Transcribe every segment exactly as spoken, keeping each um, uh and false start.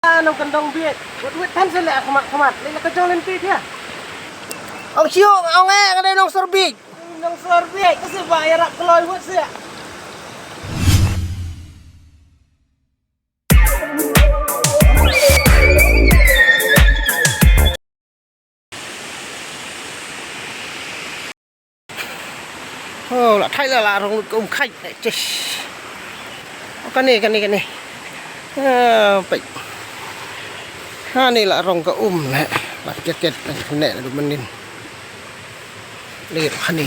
Ah, nongkyndong bieit. Wat wit than seh leh khmat khmat. Leh leh ka jong lynti dia. Ong shu, ong eh, ka dei nongsor bieit. Nongsor bieit, ka seh ba ïarap kloi wit seh. Oh, la thait la, la rong lut ka um khaid ne, chesh. Oh, kane, kane, kane. Ah, peit. Ha ne la rong ka um ne. Bat ket ket ne, ne du manin. Lir ha ne.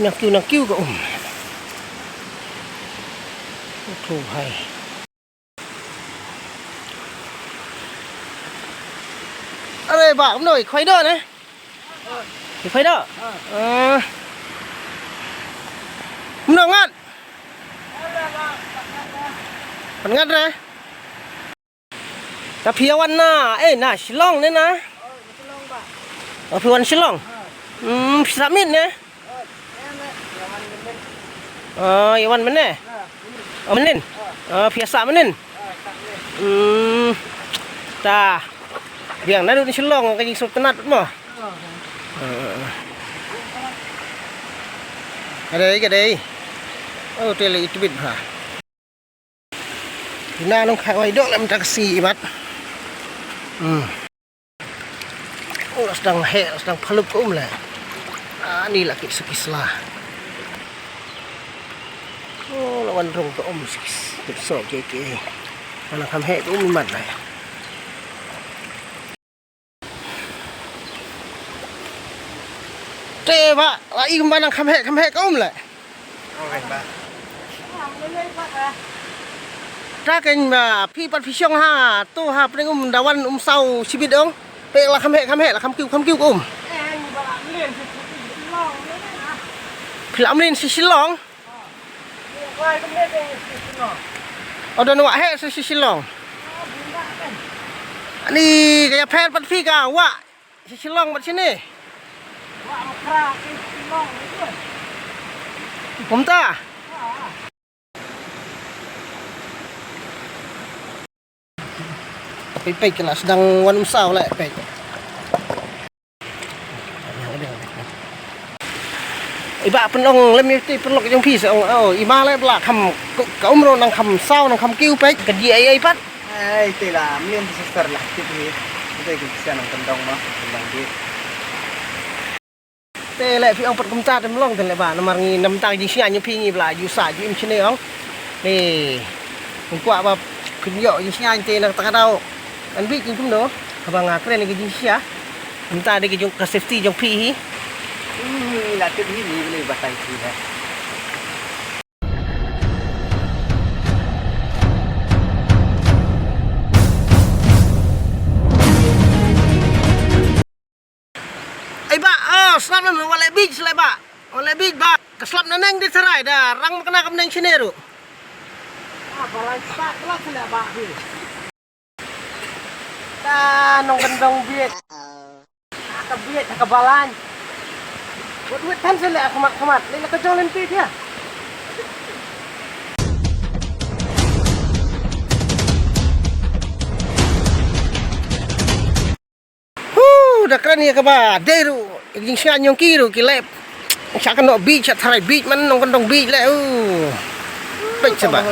Nang kiew, nang kiew ka um. Thu hai. Are ba, um noi, khoi do ne? Khoi do? Eh. Um no ngat. Ngat re. Ta phi wan na, eh, na Shillong ne na? Oh, phi wan Shillong? Hmm, phi sa miet ne? Oh, ïa wan mynne? Oh, mynnin? Oh, phi sa mynnin? Hmm, ta. Biang naduh Shillong ka jingsngewtynnat mo. Ka dei, ka dei. Oh, te leh itbit bha. Ina nong khai wai dok lem ta ka si imat. Hmm. Oh, la sdang heh, la sdang phalup ka um leh. Ani la ki sa ki sla. Oh, la wan rong ka um sa ki s-, ki so ki ki. Ana kham heh ka um imat leh. Te ba, la i kumba nang kham heh, kham heh ka um leh. Te kein ba, phi pat phi shong ha, to ha pdeng um da wan um saw shibit ong. Peit la kham heh, kham heh, la kham kiew, kham kiew ka um. Phi la mlien sha Shillong. O don wah heh sha Shillong. Ani ka ïapher pat phi ka wah sha Shillong bad shane. Kumta. Peit, peit, ka la sdang wan um saw leh, peit. I Bah pynlong lem ïa te pynlong jong phi sa ong, oh, i ma leh ba la kham, ka um ruh nang kham saw, nang kham kiew, peit, ka dei ai ai pat. Ai, te la mlien te sister la tip hi. Te ki sa nang kyndong ma, kyndong di. Te leh phi ong pat kumta te mlong te leh ba namar ngi namar ka jingsngewsih ngi phi ngi ba la ju sah ju im shane ong. Ni. Ngi kwah ba phin ïoh jingsngewsih te na kata ka daw. Kan bit kumno. Kaba nga kren ka jingsngewsih. Kumta dei ka jong ka safety jong phi hi. Hmm, la tip hi ni ni batai phi ha. Ai Bah, oh, slap na, wat leh beach leh Bah. Wat leh beach Bah. Ka slap na neng di tharai da rang makna kam neng shane ruh. Ah, balai start lah sele Bah hi. Ta nongkyndong bieit. Ka bieit ka balang. Wut wut than sele khmat khmat. Leh ka jong lynti dia. Hu, da kren ïa kaba dei ruh, jingsngewsih jong ki ruh ki leh. Sha kano beach, sha tharai beach, man nongkyndong beach leh. Uh. Peit sha ba.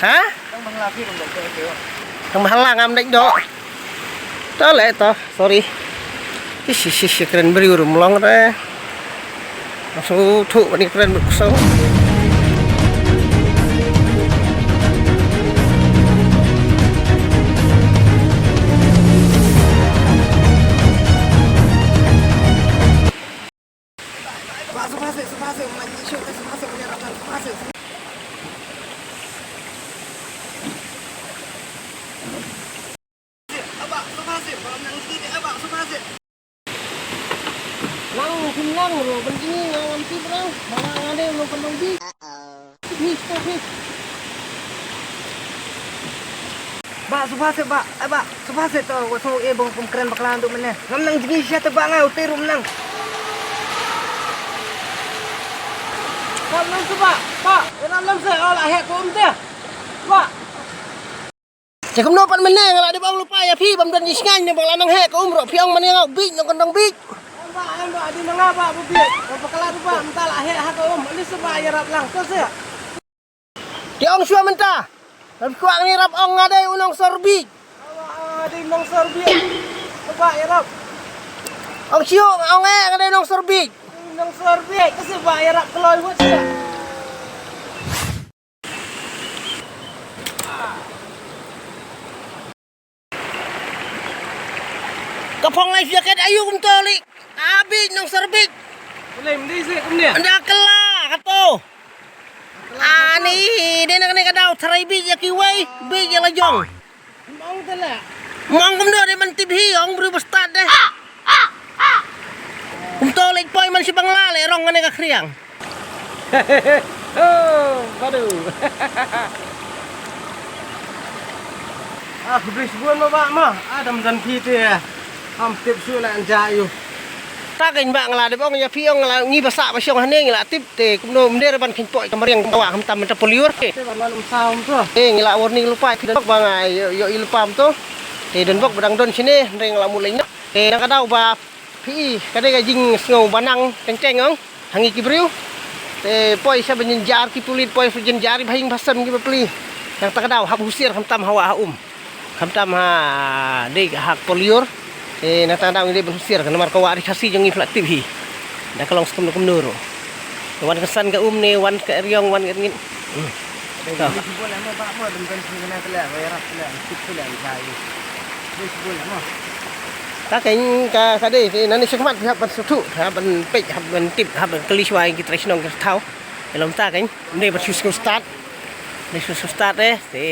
Ha? Tang ba hala ngam dei doh. To leh to, sorry. Ish, ish, ish, kren briew ruh mlong re. Nga sngewthuh ba ngi kren bad ksew. Nang phin nang ruh ban kini nga ngam tip ruh ba nga dei u nongkyndong bik. Hi, stop hi. Bah, sngewbha seh, bah. Eh, bah, sngewbha seh to, wat sngew eh ba kum kren bakla naduh mynne. Ngam nang jngi shisha te, bah, nga u tei ruh mynne. Ïarap lem seh, bah. Bah, ïarap lem seh, oh, la heh ka um te. Bah. Te kumno pat mynne, nga la dep ong lypa ïa phi bym don jingshngaiñ ne ba la nang heh ka um ruh phi ong mynne nga u bieit, nong kyndong bieit. Em, bah, em, bah, dei na nga, bah, ba bieit. Ba bakla ruh, bah, mynta la heh ha ka um. Lei seh, bah, ïarap lang to seh. Te ong shuwa mynta. Ba phi kwah ngan ïarap, ong nga dei u nongsor bieit. Bah, dei nongsor bieit. Bah, ïarap. Ong shuwa, ong eh nga dei nongsor bieit. Nongsor bieit, ka seh, bah, ïarap kloi wut seh. Ka phong lai jaket aïu kumto lei. Ah, bieit, nongsor bieit. Lei, mdei seh kumne. Ynda kylla kato. Ani, dei na kane ka daw tharai bieit ïa kiwei, bieit ïa la jong. Ym ong te la. Ym ong kumno, dei ban tip hi, ong briew ba stad de. Kumto leit poi man shi Bangla leh rong kane ka khriang. Oh, badu. Ah, khublei shibun mo, bah, mo. Ah, dam jan phi te. Am tip shu la anja ïu. Ta kein, bah, nga la dep ong ïa phi, ong nga la ngi ba sah ba shong hangne ngi la tip. Te kumno, ym dei re ban kheiñ poi ka mariang ka wah khamtam mynta polloi. Te ban wan um saw um to. Te ngi la warning lypa, phi don bok ba nga ïoh, ïoh i lypa um to. Te don bok ba dang don shane, hynrei nga la mut leit noh. Te na ka daw ba phi i, ka dei ka jingsngew ba nang teng teng ong ha ngi ki briew. Te poi sha ba jynjar ki pulit, poi sha ba jynjar i bhaiñ bhasem ki bapli. Nangta ka daw hap husiar khamtam ha wah ha um. Khamtam ha dei ha ka polloi. Eh, nangta ka daw ngi dei ban husiar ka namar ka wah ri Khasi jong ngi phi la tip hi. Da ka long skum da kumno ruh. Wan ka san ka um ne, wan ka eriong, wan ka ngit. Hmm. To. Ta kein ka, ka dei, te nane shakhmat phi hap ban sngewthuh, phi hap ban peit, hap ban tip, hap ban kylli shuwa ïa ki trai shnong ki thaw. Ïalom ta kein. Ym dei ban shu sngewstad. Ym dei shu sngewstad eh. Te.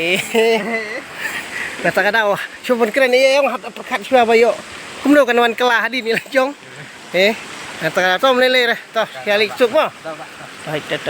Nangta ka daw shu ban kren ïa ong hap pyrkhat shuwa ba ïoh. Kumno kan wan kylla hadien ïa la jong. Eh. Nangta ka daw to ym lei lei re. To, ïa leit suk mo. Hai, to, to.